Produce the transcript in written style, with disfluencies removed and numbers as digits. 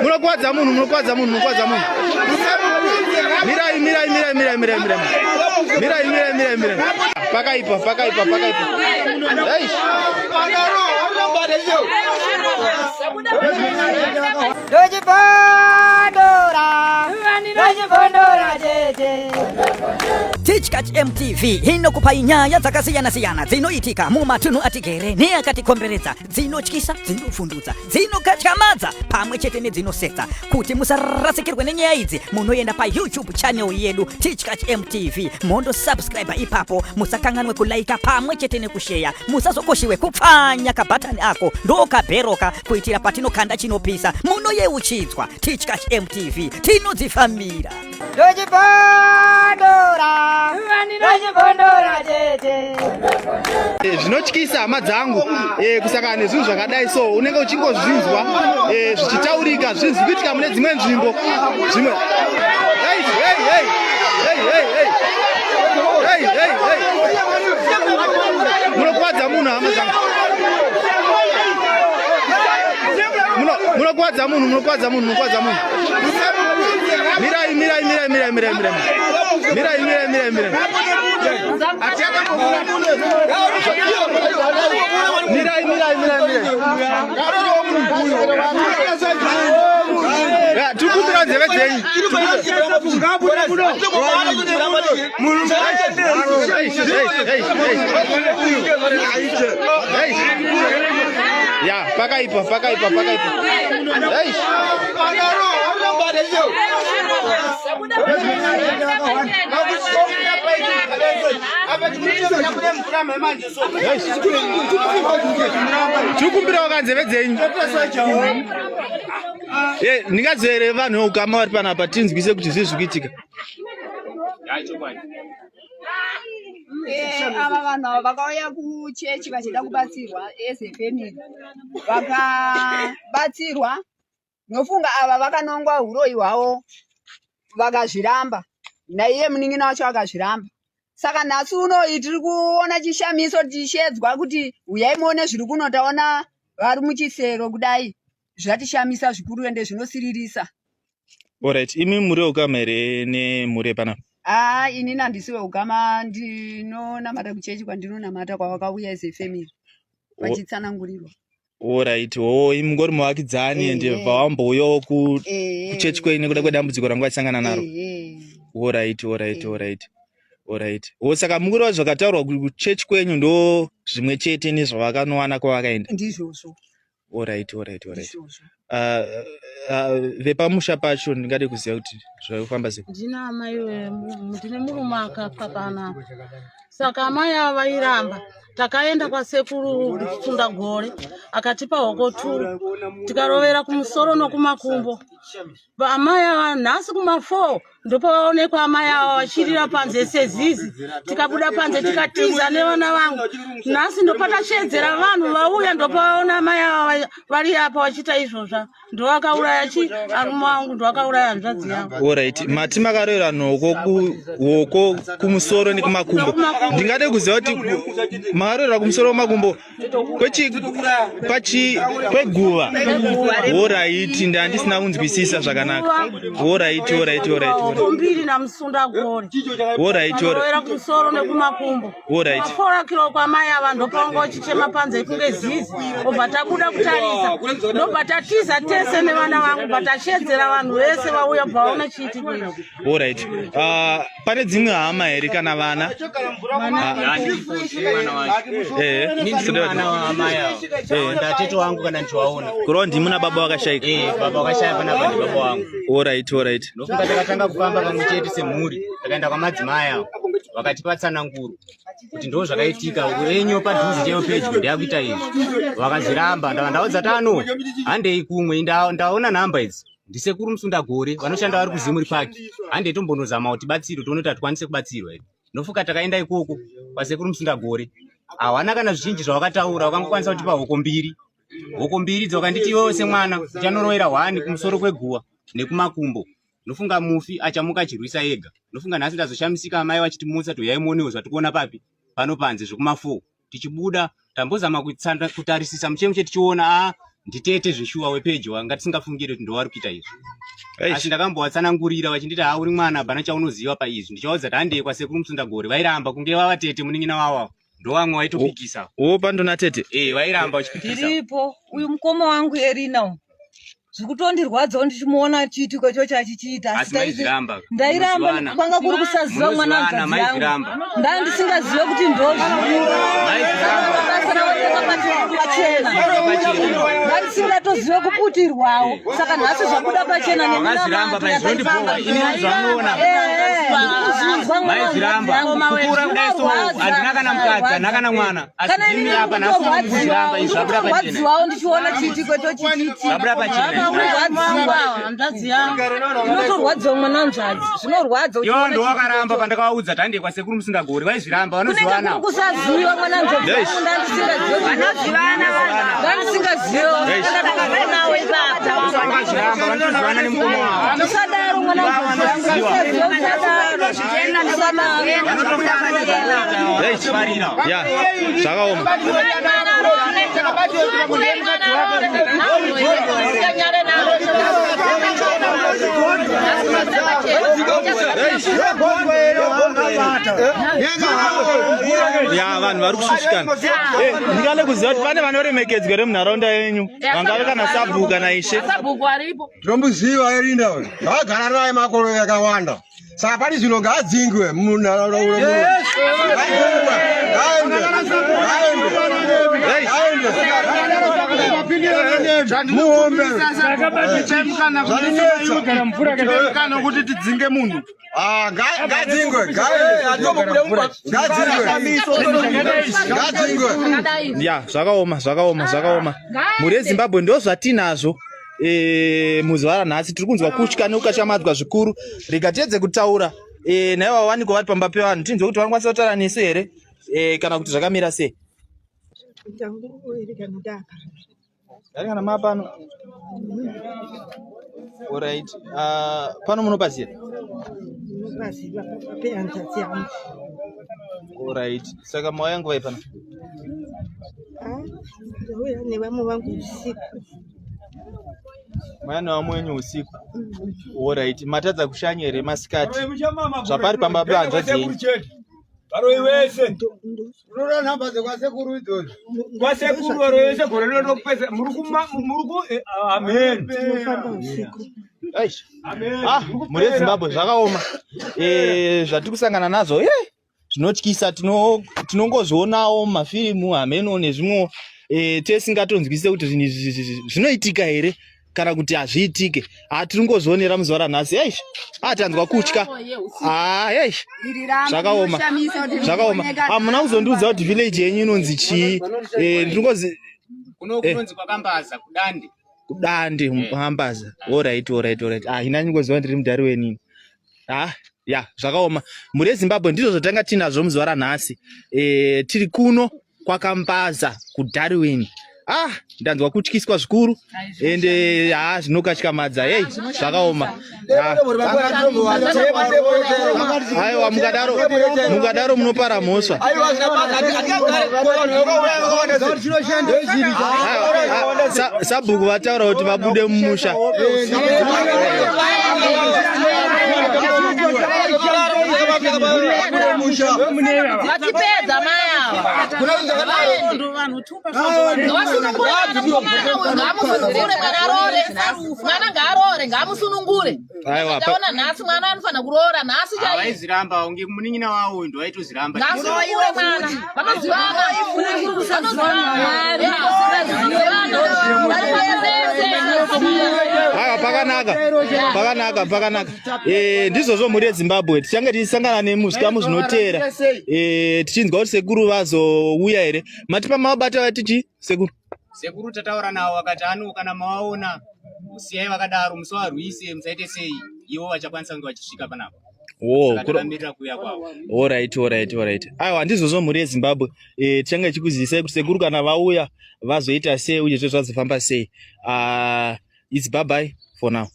Munokwadza munhu, munokwadza munhu, munokwadza munhu. Mirai, mirai, mirai, mirai, mirai, mirai. Mirai, mirai, mirai, mirai. Pakaipa, pakaipa, pakaipa. Eish. Ndochibondora, ndochibondora chete. Tichkach MTV inokupai nyaya dzakasiyana-siyana dzinoitika mumatunhu atigere neakatikomberedza, dzinotyisa, dzinovhundutsa, dzinokatyamadza pamwe chete nedzinosetsa. Kuti musarasikirwe nenyaya idzi, munoenda paYouTube channel yedu Tichkach MTV, mondosubscribe ipapo, musakanganwe kulaika pamwe chete nekusheya, musazokoshiwe kupfanya kabhatani ako ndokabheroka kuitira patinokanda chinopisa munoyeuchidzwa. Tichkach MTV tinodzifambira. Ndochibondora, ndochibondora chete. Zvinotyisa hama dzangu kusangana nezvinhu zvakadai so unenge uchingozvinzwa zvichitaurika zvinhu zviri kuitika mune dzimwe nzvimbo zvimwe. Hey, hey, hey. Hey, hey, hey. Hey, hey, hey. Munokuvadza munhu hama dzangu. Munokuvadza munhu, munokuvadza munhu, munokuvadza munhu. Mirai, mirai, mirai, mirai, mirai, mirai. Mirai, mirai, mirai, mirai. Mirai, mirai, mirai, mirai. Ya, tiri kumbira nzeve dzenyu. Hey, hey, hey, hey. Ya, pakaipa, pakaipa, pakaipa. Hey. Tiri kumbirawo ka nzeve dzenyu. Ndingadzere vanhu veukama vari panapa tinzwise kuti zvii zviri kuitika. Ava vanhu ava vakauya kuchechi vachida kubatsirwa as a family, vakabatsirwa. Nofunga ava vakanongwa uroyi hwavo vakazviramba, naiye munin'ina wacho akazviramba. Saka nhasi unoyi tiri kuona chishamiso tichishedzwa kuti huyai muone zviri kuno. Taona vari muchisero kudai, zvatishamisa zvikuru ende zvinosiririsa. Alright, imi muri weukama here nemhuri yepanapa? Aa, inini handisi weukama, ndinonamata kuchechi kwandinonamata kwavakauya as a family vachitsanangurirwa. Alright, oh, imi mungori muvakidzani ende vawambouyawo kuchechi kwenyu nekuda kwedambudziko ranga vachisangana naro. Alright, alright, alright. Alright. Oh, saka mungori zvakataurwa kuchechi kwenyu ndo zvimwe chete nezvavakanowana kwavakaenda. Ndizvozvo. Alright, alright, alright. Ndizvozvo. Vepamusha pacho ndingade kuziva kuti zvakufamba sei. Ndina amai, ndine murume akafa panapa, saka amai ava vairamba. Takaenda kwasekuru Tsundagore, akatipa hoko 2, tikarovera kumusoro nokumakumbo amai ava. Nhasi kuma4 ndopavaonekwa amai ava vachirira panze sezizi. Tikabuda panze tikatiza nevana vangu. Nhasi ndopatashedzera vanhu vauya, ndopavaona amai ava vari apa vachiita izvozva. Ndovakauraya chi arume wangu, ndovakauraya hanzvadzi yangu. Alright, mati makaroera nhoko hoko kumusoro nekumakumbo. Ndingade kuziva kuti makaroera kumusoro kumakumbo kwechi pachi kweguva. Alright, ndandisina kunzwisisa zvakanaka. Alright, alright, alright. Hoko mbiri namusundagore. Alright, alright. Varoera kumusoro nekumakumbo. Alright. 4 kilo kwamai ava, ndopanga uchichema panze kunge zizi. Obva tabuda kutarisa, ndobva tatiza tese nevana vangu, bva tashedzera vanhu vese vauya, bva vaona chiitiko ichi. Alright. Pane dzimwe hama here kana vana? Mwana waamai ava. Ndatete wangu kana ndichiwaona. Kureva ndimi na baba vakashaika? Eh, baba wakashaya panapa ndi baba wangu. Alright. Ndofunga takatanga kufamba pamwe chete semhuri, takaenda kwamadzimai avo, vakatipa tsananguro kuti ndo zvakaitika wenyu padhuze chaivo pedyo ndeyakuita izvi. Vakazviramba, ndava ndaudza tano handei kumwe. Ndaona nhamba idzi, ndisekuru Musundagore vanoshanda vari kuZimuri Park, handei tombonozama kuti tibatsirwe, tione kuti hatikwanise kubatsirwa here. Ndofunga takaenda ikoko kwasekuru Musundagore, hawana kana zvizhinji zvavakataura, vakangokwanisa kutipa hoko mbiri. Hoko mbiri dzavakanditi iwewe semwana uchanorovera hwani kumusoro kweguva nekumakumbo. Ndofunga mufi achamuka achirwisa ega. Ndofunga nhasi ndazoshamisika amai vachitimutsa, toyai muonewo zvatikuona papi pano panze zvekuma4. Tichibuda tambozama kutarisisa muche muche, tichiona a Nditete zveshuwa wepedyo wanga tisingafungire kuti ndovari kuita izvi. Asi ndakambowatsanangurira vachinditi ha uri mwana hapana chaunoziva paizvi. Ndichivaudza kuti handei kwasekuru Musundagore vairamba kunge vava tete munin'ina wavo ndowamwe waitopikisa. Wo pandona tete? Eh vairamba vachipikisa. Ndiripo uyu mukoma wangu Erina uyu. Zvikutondirwadzawo ndichimuona chiitiko ichocho achichiita asi maizviramba. Ndairamba kwanga kuri kusaziva mwana hanzvadzi yangu. Ndaa ndisingazive kuti ndozviri. Basa raoneka pachena. Ndaa ndisingatozive kuputirwawo. Saka nhasi zvabuda pachena neminamato yakaifamba. Ndikuzvinzwa mwana hanzvadzi yangu. Kukura kudai so handina kana mukadzi handina kana mwana. Kana ini ndikutorwadziwawo ndichiona chiitiko icho chichiitika. Kurwadziwa hanzvadzi yangu. Ndinotorwadziwa mwana hanzvadzi. Zvinorwadza uchiona. Iwo ndowakaramba pandakavaudza tande kwasekuru Musingagori vaizviramba vanoziwana. Kunenge kusaziva mwana hanzvadzi yangu ndandisingazive. Vanozivana vanhu. Ndandisingazive. Ndakanawo ipapo. Vakazviramba vanotozivana nemukoma wavo. Usadaro mwana hanzvadzi yangu. Usadaro. Ya, zvakaoma. Ya, vanhu vari kushushikana. Eh, ndingade kuziva kuti pane vanoremekedzwa here munharaunda yenyu vangave kana sabhuku kana ishe. Sabhuku aripo. Tinomuziva Erinda uyu. Ndakagara naye makore akawanda. Saka pari zvino ngaadzingwe munharaunda uno. Ngaadzingwe. Ngaende. Ngaende. Ngaende. Muombe. Kana kuti tidzinge munhu. Ah, ngadzingwe. Ngaende. Ngadzingwe. Ngadzingwe. Ya, zvakaoma, zvakaoma, zvakaoma. Mhuri yeZimbabwe ndozvatinazvo. E, muzuva ranhasi tiri kunzwa kutya nekukachamadzwa zvikuru. Rega tiedze kutaura e, naivo vawanikwa vari pamba pevanhu tinzwe kuti vanokwanisa kutaura nesu here e, kana kuti zvakamira sei. Kana mapano. Alright. Pano munopaziva? Munopaziva pehanzvadzi yangu. Alright. Saka mauya nguvai pano? Ah, ndauya nevamwe vangu usiku. Mauya nevamwe wenyu usiku? Alright. Matadza kushanya here masikati? Zvapari pamba pehanzvadzi yenyu. Varoyi vese. Unoda nhamba dzekwasekuru idzodzo. Kwasekuru varoyi vese gore rino ndokupedza. Muri kuma muri ku eh, amen. Eish. Ah, mhuri yeZimbabwe zvakaoma. Eh, zvatiri kusangana nazvo eh zvinotyisa tinongozvionawo mumafirimu hameno nezvimwewo eh tesingatonzwise kuti zvinhu izvi zvinoitika here kana kuti hazviitike ah tiri ngozvionera muzuva ranhasi eish ah tanzwa kutya ah eish zvakaoma zvakaoma hamuna kuzondiudza kuti village yenyu inonzi chii eh ndiri ngozi kuno eh. kunonzi kwakambaza kudande kudande eh. hambaza alright alright alright ah ina ndingoziva ndiri mudhari wenini ah ya zvakaoma mhuri yezimbabwe ndizvo zvatanga tinazvo muzuva ranhasi e, tiri kuno kwakambaza kudarwin ah ndanzwa kutyiswa zvikuru ende ha zvinokatyamadza hei zvakaoma aiwa mukadaro mukadaro munopara mhosva sabhuku vataura kuti vabude mumusha Vatipedza mai ava. Ngamusunungure mwana aroore. Mwana ngaaroore, ngamusunungure. Aiwa, Taona nhasi mwana anofanira kuroora nhasi chaiye. Havaiziramba unge munin'ina wavo uyu ndovaitoziramba. Ngasunungure mwana. Vanozivana. Aiwa, pakanaka pakanaka pakanaka Eh, ndizvozvo mhuri yezimbabwe tichange tichisangana nemuzvikamu zvinoteera Eh, tichinzwa kuti sekuru vazouya here matipa mavabata vati chii sekuru Sekuru tataura navo vakati ano kana mavaona musiyai vakadaro musavarwise musaite sei ivo vachakwanisa kunge vachisvika panapa. Wo, Saka takamirira kuuya kwavo. Alright, alright, alright. Aiwa ndizvozvo mhuri yeZimbabwe. Eh, tichange tichikuzivisai kuti sekuru kana vauya vazoita sei uye zve zvazofamba sei. Ah, it's bye bye for now.